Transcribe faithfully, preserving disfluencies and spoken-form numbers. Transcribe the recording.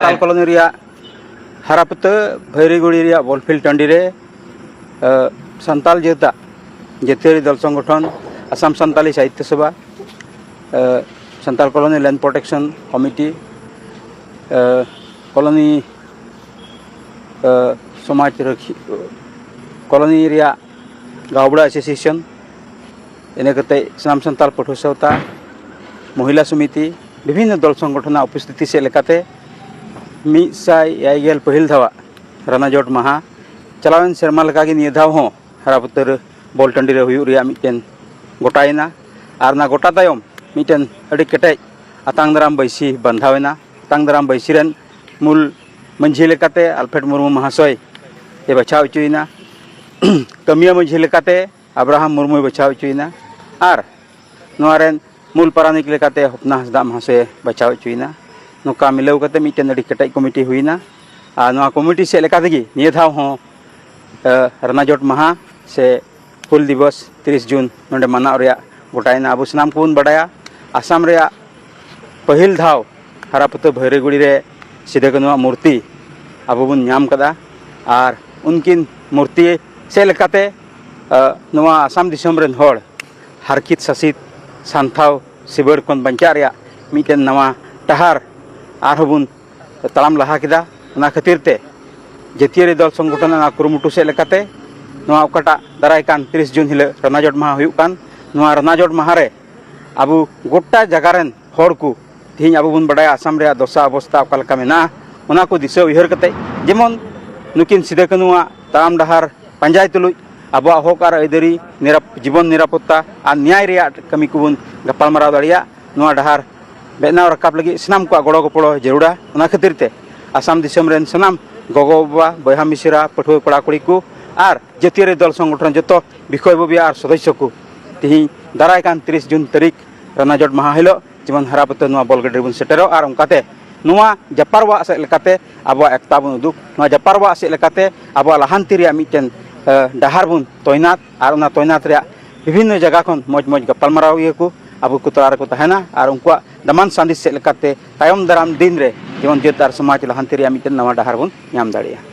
ᱛᱟᱞ ᱠᱚᱞᱚᱱᱤ ᱨᱮᱭᱟᱜ ᱦᱟᱨᱟᱯᱩᱛᱟᱹ ᱵᱷᱟᱹᱭᱨᱤᱜᱩᱲᱤ ᱨᱮᱭᱟᱜ ᱵᱚᱞ ᱯᱷᱤᱞᱰ ᱴᱟᱺᱰᱤ ᱨᱮ, ᱮ, ᱥᱟᱱᱛᱟᱞ ᱡᱟᱹᱛᱟᱜ ᱡᱟᱹᱛᱤᱭᱟᱹᱨᱤ ᱫᱚᱞ ᱥᱚᱝᱜᱚᱴᱷᱚᱱ, ᱟᱥᱟᱢ ᱥᱟᱱᱛᱟᱞᱤ ᱥᱟᱦᱤᱛᱛᱚ ᱥᱚᱵᱷᱟ, ᱮ, Santal colony land protection committee, ᱮ, ᱠᱚᱞᱚᱱᱤ, ᱮ, ᱥᱚᱢᱟᱡᱽ ᱨᱟᱹᱠᱷᱤ, ᱠᱚᱞᱚᱱᱤ ᱨᱮᱭᱟᱜ ᱜᱟᱶᱵᱲᱟ ᱮᱥᱳᱥᱤᱭᱮᱥᱚᱱ, ᱤᱱᱟᱹ ᱠᱟᱛᱮ ᱥᱟᱱᱟᱢ ᱥᱟᱱᱛᱟᱲ ᱯᱟᱹᱴᱷᱩᱣᱟᱹ ᱥᱟᱶᱛᱟ, ᱢᱚᱦᱤᱞᱟ ᱥᱚᱢᱤᱛᱤ, ᱵᱤᱵᱷᱤᱱᱱᱚ ᱫᱚᱞ ᱥᱚᱝᱜᱚᱴᱷᱚᱱᱟᱜ ᱩᱯᱚᱥᱛᱷᱤᱛᱤ ᱥᱮᱫ ᱞᱮᱠᱟᱛᱮ ᱢᱤᱫ ᱥᱟᱭ ᱮᱭᱟᱭ ᱜᱮᱞ ᱯᱟᱹᱦᱤᱞ ᱫᱷᱟᱣᱟᱜ ᱨᱟᱱᱟᱡᱚᱴ ᱢᱟᱦᱟ ᱪᱟᱞᱟᱣᱮᱱ ᱥᱮᱨᱢᱟ ᱞᱮᱠᱟᱜᱮ ᱱᱤᱭᱟᱹ ᱫᱷᱟᱣ ᱦᱚᱸ ᱦᱟᱨᱟᱯᱩᱛᱟᱹᱨ ᱵᱚᱞ ᱴᱟᱺᱰᱤ ᱨᱮ ᱦᱩᱭᱩᱜ ᱨᱮᱭᱟᱜ ᱢᱤᱫᱴᱮᱱ ᱜᱚᱴᱟᱭᱮᱱᱟ᱾ ᱟᱨ ᱚᱱᱟ ᱜᱚᱴᱟ ᱛᱟᱭᱚᱢ ᱢᱤᱫᱴᱮᱱ ᱟᱹᱰᱤ ᱠᱮᱴᱮᱡ ᱟᱛᱟᱝ ᱫᱟᱨᱟᱢ ᱵᱟᱹᱭᱥᱤ ᱵᱟᱸᱫᱷᱟᱣᱮᱱᱟ᱾ ᱟᱛᱟᱝ ᱫᱟᱨᱟᱢ ᱵᱟᱹᱭᱥᱤ ᱨᱮᱱ ᱢᱩᱞ ᱢᱟᱹᱡᱷᱤ ᱞᱮᱠᱟᱛᱮ ᱟᱞᱯᱷᱨᱮᱰ ᱢᱩᱨᱢᱩ ᱢᱚᱦᱟᱥᱚᱭ ᱮ ᱵᱟᱪᱷᱟᱣ ᱦᱚᱪᱚᱭᱮᱱᱟ᱾ ᱠᱟᱹᱢᱤᱭᱟᱹ ᱢᱟᱹᱡᱷᱤ ᱞᱮᱠᱟᱛᱮ ᱟᱵᱨᱟᱦᱟᱢ ᱢᱩᱨᱢᱩᱭ ᱵᱟᱪᱷᱟᱣ ᱦᱚᱪᱚᱭᱮᱱᱟ᱾ ᱟᱨ ᱱᱚᱣᱟ ᱨᱮᱱ ᱢᱩᱞ ᱯᱟᱨᱟᱱᱤᱠ ᱞᱮᱠᱟᱛᱮ ᱦᱚᱯᱱᱟ ᱦᱟᱸᱥᱫᱟᱜ ᱢᱚᱦᱟᱥᱚᱭᱮ ᱵᱟᱪᱷᱟᱣ ᱦᱚᱪᱚᱭᱮᱱᱟ᱾ ᱱᱚᱝᱠᱟ ᱢᱤᱞᱟᱹᱣ ᱠᱟᱛᱮ ᱢᱤᱫᱴᱮᱱ ᱟᱹᱰᱤ ᱠᱮᱴᱮᱡ ᱠᱚᱢᱤᱴᱤ ᱦᱩᱭᱮᱱᱟ᱾ ᱟᱨ ᱱᱚᱣᱟ ᱠᱚᱢᱤᱴᱤ ᱥᱮᱫ ᱞᱮᱠᱟ ᱛᱮᱜᱮ ᱱᱤᱭᱟᱹ ᱫᱷᱟᱣ ᱦᱚᱸ, ᱮ, ᱨᱟᱱᱟᱡᱚᱴ ᱢᱟᱦᱟ ᱥᱮ ᱦᱩᱞ ᱫᱤᱵᱚᱥ ᱛᱤᱨᱤᱥ ᱡᱩᱱ ᱱᱚᱰᱮ ᱢᱟᱱᱟᱣ ᱨᱮᱭᱟᱜ ᱜᱚᱴᱟᱭᱮᱱᱟ᱾ ᱟᱵᱚ ᱥᱟᱱᱟᱢ ᱠᱚᱵᱚᱱ ᱵᱟᱰᱟᱭᱟ, ᱟᱥᱟᱢ ᱨᱮᱭᱟᱜ ᱯᱟᱹᱦᱤᱞ ᱫᱷᱟᱣ ᱦᱟᱨᱟᱯᱩᱛᱟᱹ ᱵᱷᱟᱹᱭᱨᱟᱹᱜᱩᱲᱤ ᱨᱮ ᱥᱤᱫᱩ ᱠᱟᱹᱱᱩᱣᱟᱜ ᱢᱩᱨᱛᱤ ᱟᱵᱚ ᱵᱚᱱ ᱧᱟᱢ ᱠᱟᱫᱟ᱾ ᱟᱨ ᱩᱱᱠᱤᱱ ᱢᱩᱨᱛᱤ ᱥᱮᱫ ᱞᱮᱠᱟᱛᱮ, ᱟ, ᱱᱚᱣᱟ ᱟᱥᱟᱢ ᱫᱤᱥᱚᱢ ᱨᱮᱱ ᱦᱚᱲ ᱦᱟᱨᱠᱤᱛ ᱥᱟᱥᱤᱛ ᱥᱟᱱᱛᱷᱟᱣ ᱥᱤᱵᱟᱹᱲ ᱠᱷᱚᱱ ᱵᱟᱧᱪᱟᱜ ᱨᱮᱭᱟᱜ ᱢᱤᱫᱴᱮᱱ ᱱᱟᱣᱟ ᱰᱟᱦᱟᱨ ᱟᱨᱦᱚᱸ ᱵᱚᱱ ᱛᱟᱲᱟᱢ ᱞᱟᱦᱟ ᱠᱮᱫᱟ᱾ ᱚᱱᱟ ᱠᱷᱟᱹᱛᱤᱨ ᱛᱮ ᱡᱟᱹᱛᱤᱭᱟᱹᱨᱤ ᱫᱚᱞ ᱥᱚᱝᱜᱚᱴᱷᱚᱱ ᱨᱮᱱᱟᱜ ᱠᱩᱨᱩᱢᱩᱴᱩ ᱥᱮᱫ ᱞᱮᱠᱟᱛᱮ ᱱᱚᱣᱟ ᱚᱠᱟᱴᱟᱜ ᱫᱟᱨᱟᱭ ᱠᱟᱱ ᱛᱤᱨᱤᱥ ᱡᱩᱱ ᱦᱤᱞᱳᱜ ᱨᱟᱱᱟᱡᱚᱴ ᱢᱟᱦᱟ ᱦᱩᱭᱩᱜ ᱠᱟᱱ, ᱱᱚᱣᱟ ᱨᱟᱱᱟᱡᱚᱴ ᱢᱟᱦᱟ ᱨᱮ ᱟᱵᱚ ᱜᱚᱴᱟ ᱡᱟᱭᱜᱟ ᱨᱮᱱ ᱦᱚᱲ ᱠᱚ, ᱛᱮᱦᱮᱧ ᱟᱵᱚ ᱵᱚᱱ ᱵᱟᱰᱟᱭᱟ ᱟᱥᱟᱢ ᱨᱮᱭᱟᱜ ᱫᱚᱥᱟ ᱚᱵᱚᱥᱛᱟ ᱚᱠᱟ ᱞᱮᱠᱟ ᱢᱮᱱᱟᱜᱼᱟ, ᱚᱱᱟ ᱠᱚ ᱫᱤᱥᱟᱹ ᱩᱭᱦᱟᱹᱨ ᱠᱟᱛᱮ, ᱡᱮᱢᱚᱱ ᱱᱩᱠᱤᱱ ᱥᱤᱫᱟᱹ ᱠᱟᱹᱱᱩᱣᱟᱜ ᱛᱟᱲᱟᱢ ᱰᱟᱦᱟᱨ ᱯᱟᱸᱡᱟᱭ ᱛᱩᱞᱩᱡ ᱟᱵᱚᱣᱟᱜ ᱦᱚᱠ ᱟᱨ ᱟᱹᱭᱫᱟᱹᱨᱤ, ᱱᱤᱨᱟᱯ-, ᱡᱤᱵᱚᱱ ᱱᱤᱨᱟᱯᱚᱛᱛᱟ ᱟᱨ ᱱᱮᱭᱟᱭ ᱨᱮᱭᱟᱜ ᱠᱟᱹᱢᱤ ᱠᱚᱵᱚᱱ ᱜᱟᱯᱟᱞᱢᱟᱨᱟᱣ ᱫᱟᱲᱮᱭᱟᱜ, ᱱᱚᱣᱟ ᱰᱟᱦᱟᱨ ᱵᱮᱱᱟᱣ ᱨᱟᱠᱟᱵ ᱞᱟᱹᱜᱤᱫ ᱥᱟᱱᱟᱢ ᱠᱚᱣᱟᱜ ᱜᱚᱲᱚ ᱜᱚᱯᱚᱲᱚ ᱡᱟᱹᱨᱩᱲᱟ᱾ ᱚᱱᱟ ᱠᱷᱟᱹᱛᱤᱨ ᱛᱮ ᱟᱥᱟᱢ ᱫᱤᱥᱚᱢ ᱨᱮᱱ ᱥᱟᱱᱟᱢ ᱜᱚᱜᱚ ᱵᱟᱵᱟ, ᱵᱚᱭᱦᱟ ᱢᱤᱥᱮᱨᱟ, ᱯᱟᱹᱴᱷᱩᱣᱟᱹ ᱠᱚᱲᱟ ᱠᱩᱲᱤ ᱠᱚ ᱟᱨ ᱡᱟᱹᱛᱤᱭᱟᱹᱨᱤ ᱫᱚᱞ ᱥᱚᱝᱜᱚᱴᱷᱚᱱ ᱡᱚᱛᱚ ᱵᱤᱠᱷᱚᱭ ᱵᱟᱹᱵᱤᱭᱟ ᱟᱨ ᱥᱚᱫᱚᱥᱥᱚ ᱠᱚ ᱛᱮᱦᱮᱧ ᱫᱟᱨᱟᱭ ᱠᱟᱱ ᱛᱤᱨᱤᱥ ᱡᱩᱱ ᱛᱟᱹᱨᱤᱠᱷ ᱨᱟᱱᱟᱡᱚᱴ ᱢᱟᱦᱟ ᱦᱤᱞᱳᱜ ᱡᱮᱢᱚᱱ ᱦᱟᱨᱟᱯᱩᱛᱟᱹ ᱱᱚᱣᱟ ᱵᱚᱞ ᱜᱟᱹᱰᱤ ᱨᱮᱵᱚᱱ ᱥᱮᱴᱮᱨᱚᱜ ᱟᱨ ᱚᱱᱠᱟᱛᱮ ᱱᱚᱣᱟ ᱡᱟᱯᱟᱨᱣᱟᱜ ᱥᱮᱫ ᱞᱮᱠᱟᱛᱮ ᱟᱵᱚᱣᱟᱜ ᱮᱠᱛᱟ ᱵᱚᱱ ᱩᱫᱩᱜ, ᱱᱚᱣᱟ ᱡᱟᱯᱟᱨᱣᱟᱜ ᱥᱮᱫ ᱞᱮᱠᱟᱛᱮ ᱟᱵᱚᱣᱟᱜ ᱞᱟᱦᱟᱱᱛᱤ ᱨᱮᱭᱟᱜ ᱢᱤᱫᱴᱮᱱ, ᱮ, ᱰᱟᱦᱟᱨ ᱵᱚᱱ ᱛᱚᱭᱱᱟᱛ ᱟᱨ ᱚᱱᱟ ᱛᱚᱭᱱᱟᱛ ᱨᱮᱭᱟᱜ ᱵᱤᱵᱷᱤᱱᱱᱚ ᱡᱟᱭᱜᱟ ᱠᱷᱚᱱ ᱢᱚᱡᱽ ᱢᱚᱡᱽ ᱜᱟᱯᱟᱞᱢᱟᱨᱟᱣᱤᱭᱟᱹ ᱠᱚ ᱟᱵᱚ ᱠᱚ ᱛᱟᱞᱟ ᱨᱮᱠᱚ ᱛᱟᱦᱮᱱᱟ ᱟᱨ ᱩᱱᱠᱩᱣᱟᱜ ᱫᱟᱢᱟᱱ ᱥᱟᱸᱫᱮᱥ ᱥᱮᱫ ᱞᱮᱠᱟᱛᱮ ᱛᱟᱭᱚᱢ ᱫᱟᱨᱟᱢ ᱫᱤᱱ ᱨᱮ ᱡᱮᱢᱚᱱ ᱡᱟᱹᱛ ᱟᱨ ᱥᱚᱢᱟᱡᱽ ᱞᱟᱦᱟᱱᱛᱤ ᱨᱮᱭᱟᱜ ᱢᱤᱫᱴᱮᱱ ᱱᱟᱣᱟ ᱰᱟᱦᱟᱨ ᱵᱚᱱ ᱧᱟᱢ ᱫᱟᱲᱮᱭᱟᱜᱼᱟ᱾